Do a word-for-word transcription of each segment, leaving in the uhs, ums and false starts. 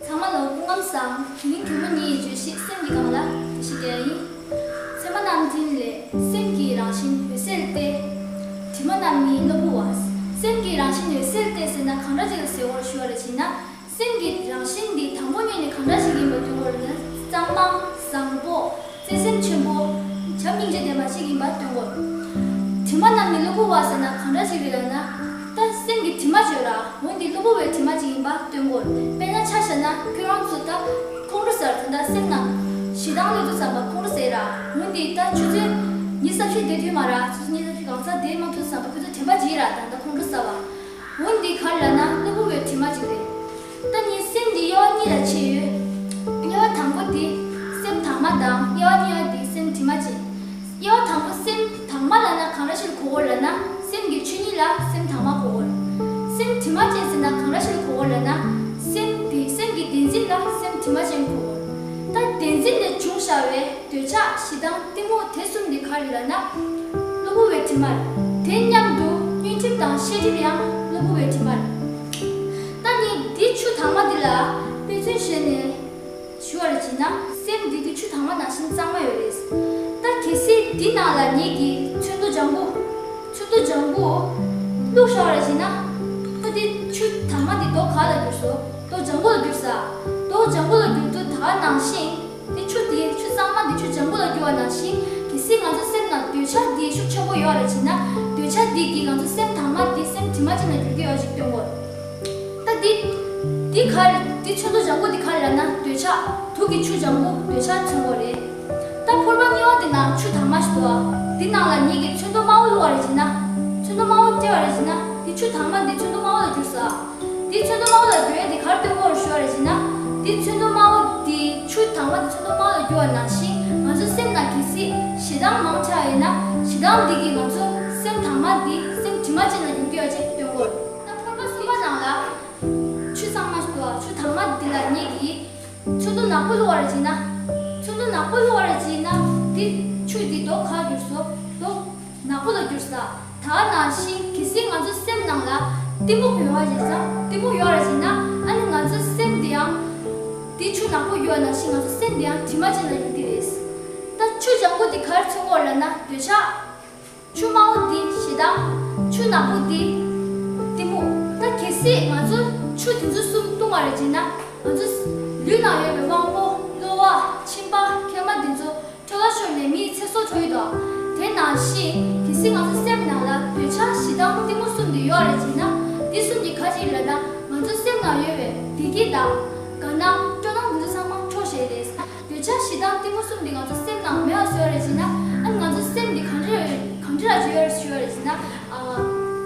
ཚང་མ་ལ་སྐུ་ཁམས་བཟང་། དེ་རིང་གུས་མོ་ངེད་ཀྱི་བརྗོད་གཞི་སེམས་ཀྱི་སྒང་ལ་འགྲེལ་བཤད་རྒྱག་ཡ་ཡིན། ཚད་མ་རྣམ་འགྲེལ་ལས། སེམས་ཀྱི་རང་བཞིན་འོད་གསལ་ཏེ། དྲི་མ་རྣམ་གཉིས་གློ་བུར་བ། སེམས་ཀྱི་རང་བཞིན་འོད་གསལ་ཏེ་ཟེར་ན་གང་འདྲ་ཅིག་ལ་ཟེར་བར་ཞུ་བ་རེད་ཅེ་ན། སེམས་ཀྱི་རང་བཞིན་འདི་དང་པོ་ཉིད་ནས་གང་འདྲ་ཞིག་ཡིན་པ་སྟོན་དགོས་རེད་ན། གཙང་མ། བཟང་པོ། བརྩེ་སེམས་ཆེན་པོ། བྱམས་སྙིང་རྗེ་ལྡན་པ་ཞིག་ཡིན་པ་སྟོན་དགོས། དྲི་མ་རྣམས་ནི་གློ་བུར་བ་ཟེར་ན་གང་འདྲ་ཞིག་རེད་ལབ་ན། ད་སེམས་ཀྱི་དྲི་མ་བརྗོད་ར། འོ་འདི་གློ་བུར་བའི་དྲི་མ་ཅིག་ཡིན་པ་སྟོན་དགོས། དཔེར་ན་ཆ་བཞག་ན་ཁྱོད་རང་ཚོ་ད་ཁོང་ཁྲོ་ཟེར་དེ་འདྲ་སེམས་ནང་ཞེ་སྡང་སླེབས་དུས་ཙམ་པ་ཁོང་ཁྲོ་ཟེར་ར། འོ་འདི་ད་ཆུ་ཚོད་ཉི་ཤུ་རྩ་བཞི་བསྡད་དུས་མ་ར། ཆུ་ཚོད་ཉི་ཤུ་རྩ་བཞི་གང་ཚ་བསྡད་མ་ཐུབ་ཙམ་པ་ཁོ་ཚོ་དྲན་པ་བརྗེད་ར། ད་ད་ཁོང་ཁྲོ་ཟ་བ། འོ་འདི་ག་རེ་ལབ་ན་གློ་བུར་བའི་དྲི་མ་ཅིག་རེད། ད་ནི་སེམས་འདི་དབྱེ་བ་གཉིས་ལ་ཕྱེ་ཡོད། དབྱེ་བ་དང་པོ་འདི་སེམས་དྭངས་མ་དང་། དབྱེ་བ་གཉིས་པ་འདི་སེམས་དྲི་མ་ཅན། དབྱེ་བ་དང་པོ་སེམས་དྭངས་མ་ལབ་ན་གང་འདྲ་ཞིག་གོ་དགོས་ལབ་ན། སེམས་ཀྱི་ཆོས་ཉིད་ལ་སེམས་དྭངས་མ་གོ་དགོས། སེམས་དྲི་མ་ཅན་ཟེར་ན་གང་འདྲ་ཞིག་གོ་དགོས་ལབ་ན། སེམས་དེ་སེམས་ཀྱི་བདེན་འཛིན་ལ་སེམས་དྲི་མ་ཅན་གོ་དགོས། ད་བདེན་འཛིན་ལས་བྱུང་བཞག་པའི་འདོད་ཆགས་ཞེ་སྡང་གཏི་མུག་དེ་གསུམ་འདི་ག་རེ་ལབ་ན། གློ་བུར་བའི་དྲི་མ་རེད། དེ་མཉམ་དུ་ཉོན་སྒྲིབ་དང་ཤེས་སྒྲིབ་ཡང་གློ་བུར་བའི་དྲི་མ་རེད། ད་ནི་འདི་ཆུ་དྭངས་མ་འདི་ལ་དཔེ་མཚོན་བྱས་ནས་ཞུ་བ་རེད་ཅེ་ན། སེམས་འདི་དུས་ཆུ་དྭངས་མ་ནང་བཞིན་གཙང་མ་ཡོད་རེད། ད་གལ་སྲིད་འདི་ནང་ལ་ངེད་ཀྱིས་ཚོན་མདོག་ལྗང་གུ། ཚོན་མདོག་ལྗང་གུ་བླུགས་བཞག་པ་རེད་ཅེ་ན། ད་འདི་ཆུ་དྭངས་མ་འདི་མདོག་ག་ལ་འགྱུར་སོང་། མདོག་ལྗང་གུ་ལ་འགྱུར་ས། མདོག་ལྗང་གུ་ལ་འགྱུར་དུས་ད་ག་ནང་བཞིན། དེ་ཆུ་དེ་ཆུ་གཙང་མ་འདི་ཆུ་ལྗང་གུ་ལ་འགྱུར་བ་ནང་བཞིན། གལ་སྲིད་ང་ཚོ་སེམས་ནང་འདོད་ཆགས་འདི་ཤུགས་ཆེན་པོ་ཡོད་རེད་ཅེ་ན། འདོད་ཆགས་འདི་གིས་ང་ཚོ་སེམས་དྭངས་མ་འདི་སེམས་དྲི་མ་ཅན་ལ་འགྱུར་གྱི་ཡོད་ཅིག་སྟོན་དགོས། ད་འདི་འདི་ག་རེ། འདི་ཚོན་མདོག་ལྗང་གུ་འདི་ག་རེ་ལབ་ན་འདོད་ཆགས། དུག་གི་ཆུ་ལྗང་གུ་འདོད་ཆགས་ཚོན་པ་རེད། ད་ཕོར་པ་གཉིས་པ་འདི་ནང་ཆུ་དྭངས་མ་ཞིག་འདུག་ཨ། འདི་ནང་ལ་ངེད་ཀྱིས་ཚོན་མདོག་དམར་པོ་བླུགས་པ་རེད་ཅེ་ན། ཚོན་མདོག་དམར་པོ་སྤྲད་པ་རེད་ཅེ་ན། འདི་ཆུ་དྭངས་མ་འདི་ཚོན་མདོག་དམར་པོ་ལ་འགྱུར་ས། འདི་ཚོན་མདོག་དམར་པོ་ལ་འགྱུར་ཡ་འདི་ག་རེ་སྟོན་དགོས་རེད་ཞུ་བ་རེད་ཅེ་ན། འདི་ཚོན་མདོག་དམར་པོ་འདི་ཆུ་དྭངས་མ་འདི་ཚོན་མདོག་དམར་པོ་ལ་འགྱུར་བ་ནང་བཞིན། ང་ཚོའི་སེམས་ནང་གལ་སྲིད་ཞེ་སྡང་མང་དྲགས་ཡོད་ན། ཞེ་སྡང་འདི་གིས་ང་ཚོ་སེམས་དྭངས་མ་འདི་སེམས་དྲི་མ་ཅན་ལ་འགྱུར་གྱི་ཡོད་ཅེས་སྟོན་དགོས་རེད། ད་ཕོར་པ་གསུམ་པ་ནང་ལ་ཆུ་གཙང་མ་ཞིག་འདུག་ཨ། ཆུ་དྭངས་མ་འདི་ལ་ངེད་ཀྱིས་ཚོན་མདོག་ནག་པོ་བླུགས་པ་རེད་ཅེ་ན། ཚོན་མདོག་ནག་པོ་བླུགས་པ་རེད་ཅེ་ན། འདི་ཆུ་འདི་མདོག་ག་འགྱུར་སོང་། མདོག་ནག་པོ་ལ་འགྱུར་ས། ད་ནང་བཞིན་གལ་སྲིད་ང་ཚོ་སེམས་ནང་ལ་གཏི་མུག་ཡོད་པ་ཡིན་ཙང་། གཏི་མུག་ཡོད་རེད་ཅེ་ན། ཨ་ནི་ང་ཚོ་སེམས་འདི་ཡང་འདི་ཆུ་ནག་པོ་ཡོད་པ་ནང་བཞིན་ང་ཚོ་སེམས་འདི་ཡང་དྲི་མ་ཅན་ལ་འགྱུར་གྱི་རེད། ད་ཆུ་ལྗང་གུ་འདི་ག་རེ་མཚོན་གྱི་ཡོད་ལབ་ན་འདོད་ཆགས། ཆུ་དམར་པོ་འདི་ཞེ་སྡང་། ཆུ་ནག་པོ་འདི་གཏི་མུག་ད་གལ་སྲིད་ང་ཚོ་ཆུ་འདི་ཚོ་གསུམ་བཏུང་བ་རེད་ཅེ་ན། ང་ཚོ་ལུས་ནང་ཡོད་པའི་དབང་པོ། གློ་བ། མཆིན་པ། མཁལ་མ་འདི་ཚོ་འཕྲོ་བརླག་ཤོར་ནས་མིའི་ཚེ་སྲོག་འཕྲོག་ཡི་དོ། དེ་ནང་བཞིན་གལ་སྲིད་ང་ཚོ་སེམས་ནང་ལ་འདོད་ཆགས་ཞེ་སྡང་གཏི་མུག་གསུམ་འདི་ཡོད་རེད་ཅེ་ན། འདི་གསུམ་གྱིས་ག་ཅིག་ལབ་ན། ང་ཚོ་སེམས་ནང་ཡོད་པའི་བདེ་སྐྱིད་དང་དགའ་སྣང་སྤྲོ་སྣང་འདི་ཚོ་ཚང་མ་འཕྲོག་བཞག་རེད། འདོད་ཆགས་ཞེ་སྡང་གཏི་མུག་གསུམ་འདི་ང་ཚོ་སེམས་ནང་མེད་པ་བཟོ་ཡ་རེད་ཅེ་ན། ཨ་ནི་ང་ཚོ་སེམས་འདི་གང་འདྲ་ཡོད་རེད། གང་འདྲ་ཡོད་རེད་ཞུ་ཡ་རེད་ཅེ་ན། ཨ།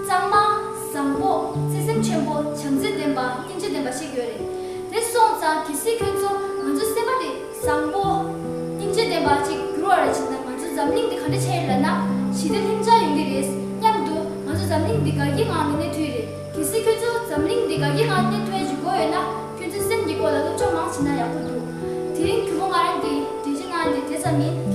གཙང་མ། བཟང་པོ། བརྩེ་སེམས་ཆེན་པོ། བྱམས་བརྩེ་ལྡན་པ། སྙིང་རྗེ་ལྡན་པ་ཞིག་ཡོད་རེད། དེ་སོང་ཙང་གལ་སྲིད་ཁྱོད་ཚོ་ང་ཚོ་སེམས་པ་དེ་བཟང་པོ། སྙིང་རྗེ་ལྡན་པ་ཅིག་འགྱུར་བ་རེད་ཅེ་ན། ང་ཚོ་འཛམ་གླིང་འདི་ག་འདྲ་ཆགས་ཡོད་ལབ་ན། ཞི་བདེ་ལྷིང་འཇགས་ཡོང་གི་རེད། མཉམ་དུ་ང་ཚོ་འཛམ་གླིང་འདི་དགའ་སྐྱིད་ངང་ནས་གནས་ཐུབ་ཡོད་རེད། གལ་སྲིད་ཁྱོད་ཚོ་འཛམ་གླིང་འདི་དགའ་སྐྱིད་ངང་གནས་ཐུབ་ཡ་ཅིག་དགོས་ཡོད་ན། ཁྱོད་ཚོའི་སེམས་ཀྱི་སྐོར་ལ་སློབ་སྦྱོང་མང་བྱས་ན་ཡག་པོ་འདུག་དེ་རིང་གུས་མོ་ང་རང་གིས་འགྲེལ་བཤད་གནང་ཡ་དེ་དེ་ཙམ་ཡིན།